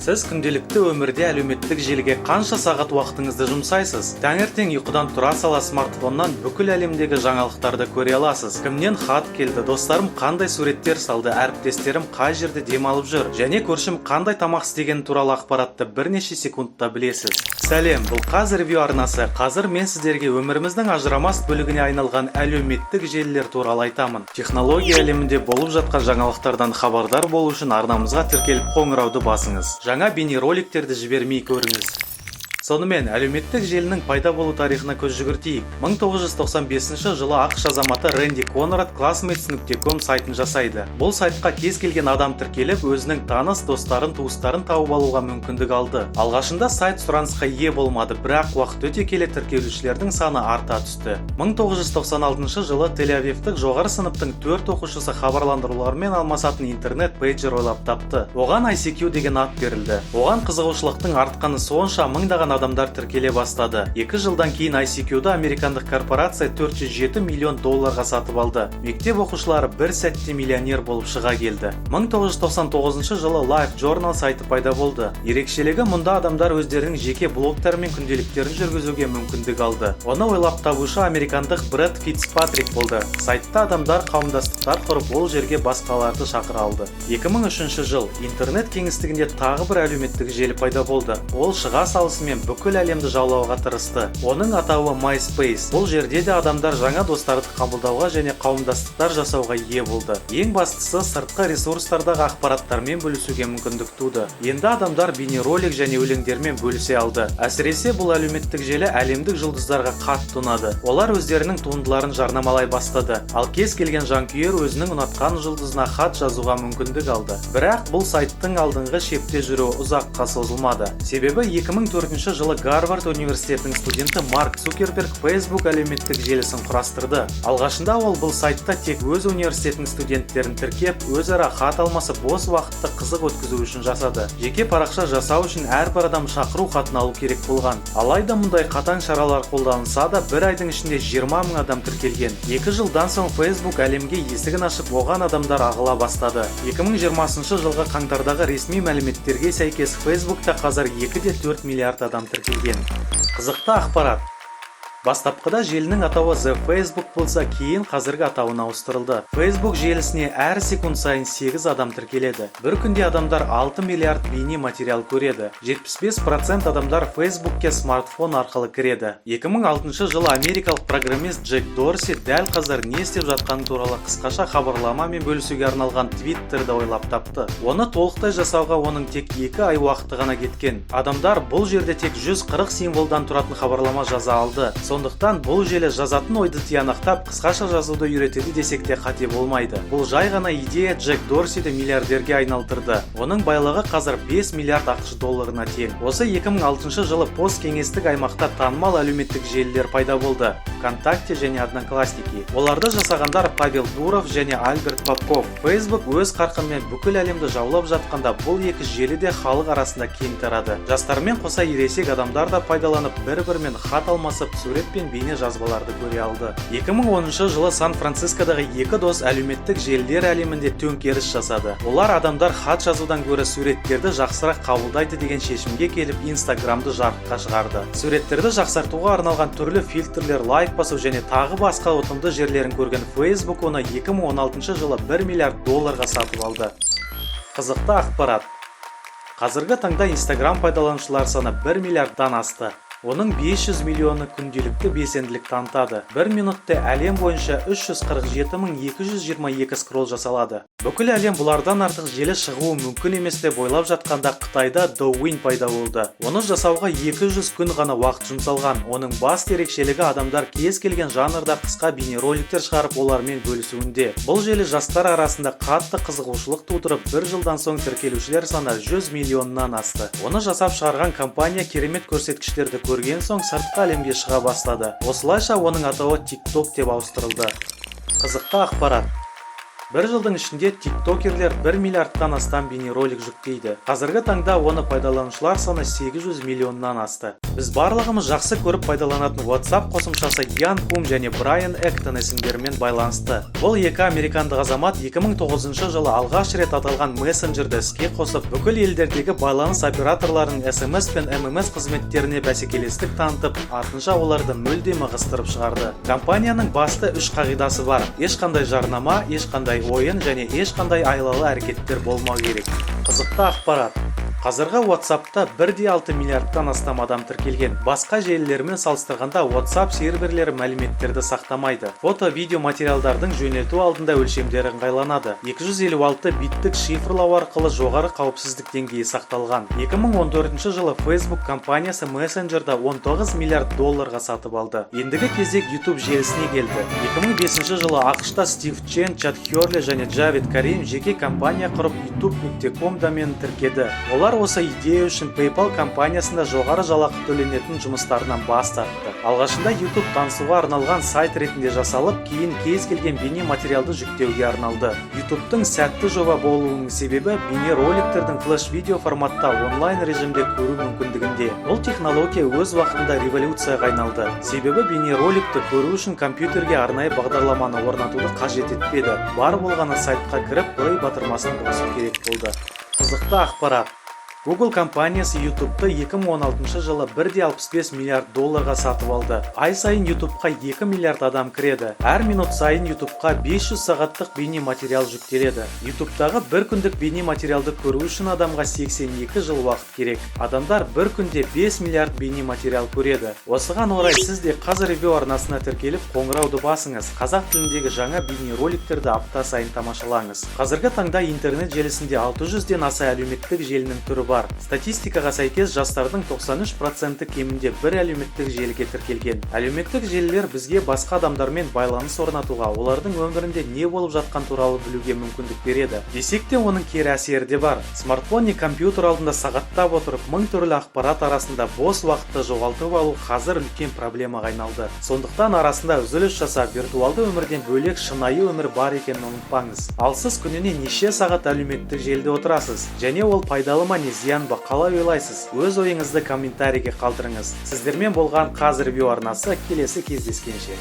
Сіз күнделікті өмірде әлеуметтік желіге қанша сағат уақытыңызды жұмсайсыз? Таңертең ұйқыдан тұра сала смартфоннан бүкіл әлемдегі жаңалықтарды көре аласыз. Кімнен хат келді, достарым қандай суреттер салды, әріптестерім қай жерде демалып жүр және көршім қандай тамақ істегені туралы ақпаратты бірнеше секундта білесіз. Сәлем, бұл Қаз Ревью арнасы. Қазір мен сіздерге өміріміздің ажырамас бөлігіне айналған әлеуметтік желілер туралы айтамын. Технология әлемінде болып жатқан жаңалықтардан хабардар болу үшін арнамызға тіркеліп, қоңырауды басыңыз. Жаңа бейнероликтерді жібермей көріңіз. Сонымен, әлеуметтік желінің пайда болу тарихына көз жүгіртейік. 1995 жылы АҚШ азаматы Рэнди Конрад classmates.com сайтын жасайды. Бұл сайтқа кез келген адам тіркеліп, өзінің таныс достарын, туыстарын тауып алуға мүмкіндік алды. Алғашында сайт сұранысқа ие болмады, бірақ уақыт өте келе тіркелушілердің саны арта түсті. 1996 жылы Тель-Авивтік жоғары сыныптың төрт оқушысы хабарландырулармен алмасатын интернет пейджер ойлап тапты. Оған ICQ деген ат берілді. Оған қызығушылықтың артқаны сонша, мыңдаған адамдар тіркеле бастады. 2 жылдан кейін ICQ-ды американдық корпорация 407 миллион долларға сатып алды. Мектеп оқушылары бір сәтте миллионер болып шыға келді. 1999 жылы Live Journal сайты пайда болды. Ерекшелігі, мұнда адамдар өздерінің жеке блогтары мен күнделіктерін жүргізуге мүмкіндік алды. Оны ойлап табушы американдық Брэд Фицпатрик болды. Сайтта адамдар қауымдастықтар құрып, ол жерге басқаларды шақыра алды. 2003 жыл. Интернет кеңістігінде тағы бір әлеуметтік желі пайда болды. Ол шыға салысымен бүкіл әлемді жаулауға тырысты. Оның атауы MySpace. Бұл жерде де адамдар жаңа достарды қабылдауға және қауымдастықтар жасауға ие болды. Ең бастысы, сыртқы ресурстардағы ақпараттармен бөлісуге мүмкіндік туды. Енді адамдар бейнеролик және өлеңдермен бөлісе алды. Әсіресе бұл әлеуметтік желі әлемдік жұлдыздарға қатты ұнады. Олар өздерінің туындыларын жарнамалай бастады. Ал кез келген жанкүйер өзінің ұнатқан жұлдызына хат жазуға мүмкіндік алды. Бірақ бұл сайттың алдыңғы шепте жүруі ұзаққа созылмады. Себебі 2004 жылы Гарвард университетінің студенті Марк Цукерберг Facebook әлеуметтік желісін құрастырды. Алғашында ол бұл сайтта тек өз университетінің студенттерін тіркеп, өзара хат алмасып, бос уақытты қызық өткізу үшін жасады. Жеке парақша жасау үшін әрбір адам шақыру хатын алу керек болған. Алайда мұндай қатаң шаралар қолданылса да, бір айдың ішінде 20 мың адам тіркелген. 2 жылдан соң Facebook әлемге есігін ашып, оған адамдар ағыла бастады. 2020 жылғы қаңтардағы ресми мәліметтерге сәйкес, Facebookта қазір 2,4 миллиард адам тіркелген. Қызықты ақпарат: бастапқыда желінің атауы The Facebook болса, кейін қазіргі атауына ауыстырылды. Facebook желісіне әр секунд сайын 8 адам тіркеледі. Бір күнде адамдар 6 миллиард бейне материал көреді. 75% адамдар Facebookке смартфон арқылы кіреді. 2006 жылы америкалық программист Джек Дорси дәл қазір не істеп жатқаны туралы қысқаша хабарламамен бөлісуге арналған Твиттерді ойлап тапты. Оны толықтай жасауға оның тек 2 ай уақыты ғана кеткен. Адамдар бұл жерде тек 140 символдан тұратын хабарлама жаза алды. Сондықтан бұл желі жазатын ойды тиянақтап, қысқаша жазуды үйретеді десек те қате болмайды. Бұл жай ғана идея Джек Дорсиді миллиардерге айналдырды. Оның байлығы қазір 5 миллиард АҚШ долларына тең. Осы 2006 жылы посткеңестік аймақта танымал әлеуметтік желілер пайда болды: ВКонтакте және Одноклассники. Оларды жасағандар Павел Дуров және Альберт Попков. Facebook өз қарқынымен бүкіл әлемді жаулап жатқанда, бұл екі желі де халық арасында кең тарады. Жастармен қоса ересек адамдар да пайдаланып, бір-бірімен хат алмасып, сурет пен бейне жазбаларды көре алды. 2010 жылы Сан-Францискодағы екі дос әлеуметтік желілер әлемінде төңкеріс жасады. Олар адамдар хат жазудан гөрі суреттерді жақсырақ қабылдайды деген шешімге келіп, Инстаграмды жарыққа шығарды. Суреттерді жақсартуға арналған түрлі фильтрлер, лайк басу және тағы басқа ұтымды жерлерін көрген Facebook оны 2016 жылы 1 миллиард долларға сатып алды. Қызықты ақпарат: қазіргі таңда Инстаграм пайдаланушылар саны 1 миллиардтан асты. Оның 500 миллионы күнделікті белсенділік танытады. Бір минутте әлем бойынша 347 222 скролл жасалады. Бүкіл әлем бұлардан артық желі шығуы мүмкін емес деп ойлап жатқанда, Қытайда Douyin пайда болды. Оны жасауға 200 күн ғана уақыт жұмсалған. Оның басты ерекшелігі — адамдар кез келген жанрда қысқа бейнероликтер шығарып, олармен бөлісуінде. Бұл желі жастар арасында қатты қызығушылық тудырып, бір жылдан соң тіркелушілер саны 100 миллионнан асты. Оны жасап шығарған компания керемет көрсеткіштерді көрген соң, сыртқы әлемге шыға бастады. Осылайша оның атауы TikTok деп ауыстырылды. Қызықты ақпарат. Бір жылдың ішінде тиктокерлер 1 миллиардтан астам бейнеролик жүктейді. Қазіргі таңда оны пайдаланушылар саны 800 миллионнан асты. Біз барлығымыз жақсы көріп пайдаланатын WhatsApp қосымшасы Ян Кум және Брайан Эктон есімдерімен байланысты. Бұл екі американдық азамат 2009 жылы алғаш рет аталған мессенджерді іске қосып, бүкіл елдердегі байланыс операторларының SMS пен MMS қызметтеріне бәсекелестік танытып, артынша оларды мүлдем ығыстырып шығарды. Компанияның басты үш қағидасы бар: ешқандай жарнама, ешқандай ойын және ешқандай айлалы әрекеттер болмау керек. Қызықты ақпарат: қазіргі WhatsAppта 1,6 миллиардтан астам адам тіркелген. Басқа желілермен салыстырғанда, WhatsApp серверлері мәліметтерді сақтамайды. Фото, видео материалдардың жөнелту алдында өлшемдері ыңғайланады. 256 биттік шифрлау арқылы жоғары қауіпсіздік деңгейі сақталған. 2014 жылы Facebook компаниясы мессенджерді 19 миллиард долларға сатып алды. Ендігі кезек YouTube желісіне келді. 2005 жылы АҚШ-та Стив Чен, Чад Херли және Джавид Карим жеке компания құрып, youtube.com доменін тіркеді. Олар осы идея үшін PayPal компаниясында жоғары жалақы төленетін жұмыстарынан бас тартты. Алғашында YouTube танысуға арналған сайт ретінде жасалып, кейін кез келген бейне материалды жүктеуге арналды. YouTube'тың сәтті жоба болуының себебі бейне роликтердің флеш-видео форматта онлайн режимде көру мүмкіндігінде. Бұл технология өз уақытында революцияға айналды. Себебі бейне роликті көру үшін компьютерге арнайы бағдарламаны орнатуды қажет етпеді. Бар болғаны сайтқа кіріп, play батырмасын басу керек болды. Қызықты ақпарат: Google компаниясы YouTube'ты 2016 жылы 1,65 миллиард долларға сатып алды. Ай сайын YouTube'қа 2 миллиард адам кіреді. Әр минут сайын YouTube'қа 500 сағаттық бейне материал жүктеледі. YouTube'тағы бір күндік бейне материалды көру үшін адамға 82 жыл уақыт керек. Адамдар бір күнде 5 миллиард бейне материал көреді. Осыған орай сіз де Қаз Ревю арнасына тіркеліп, қоңырауды басыңыз. Қазақ тіліндегі жаңа бейне роликтерді апта сайын тамашалаңыз. Қазіргі таңда интернет желісінде 600-ден аса әлеуметтік желінің түрі бар. Статистикаға сәйкес, жастардың 93%-і кемінде бір әлеуметтік желіге тіркелген. Әлеуметтік желілер бізге басқа адамдармен байланыс орнатуға, олардың өмірінде не болып жатқан туралы білуге мүмкіндік береді. Десек те, оның кері әсері де бар. Смартфон не компьютер алдында сағаттап отырып, мың түрлі ақпарат арасында бос уақытты жоғалтып алу қазір үлкен проблемаға айналды. Сондықтан арасында үзіліс жасап, виртуалды өмірден бөлек шынайы өмір бар екенін ұмытпаңыз. Ал сіз күніне неше сағат әлеуметтік желіде отырасыз және ол пайдалы ма не зиян ба, қалай ойлайсыз? Өз ойыңызды комментарийге қалдырыңыз. Сіздермен болған Қаз Ревю арнасы. Келесі кездескенше!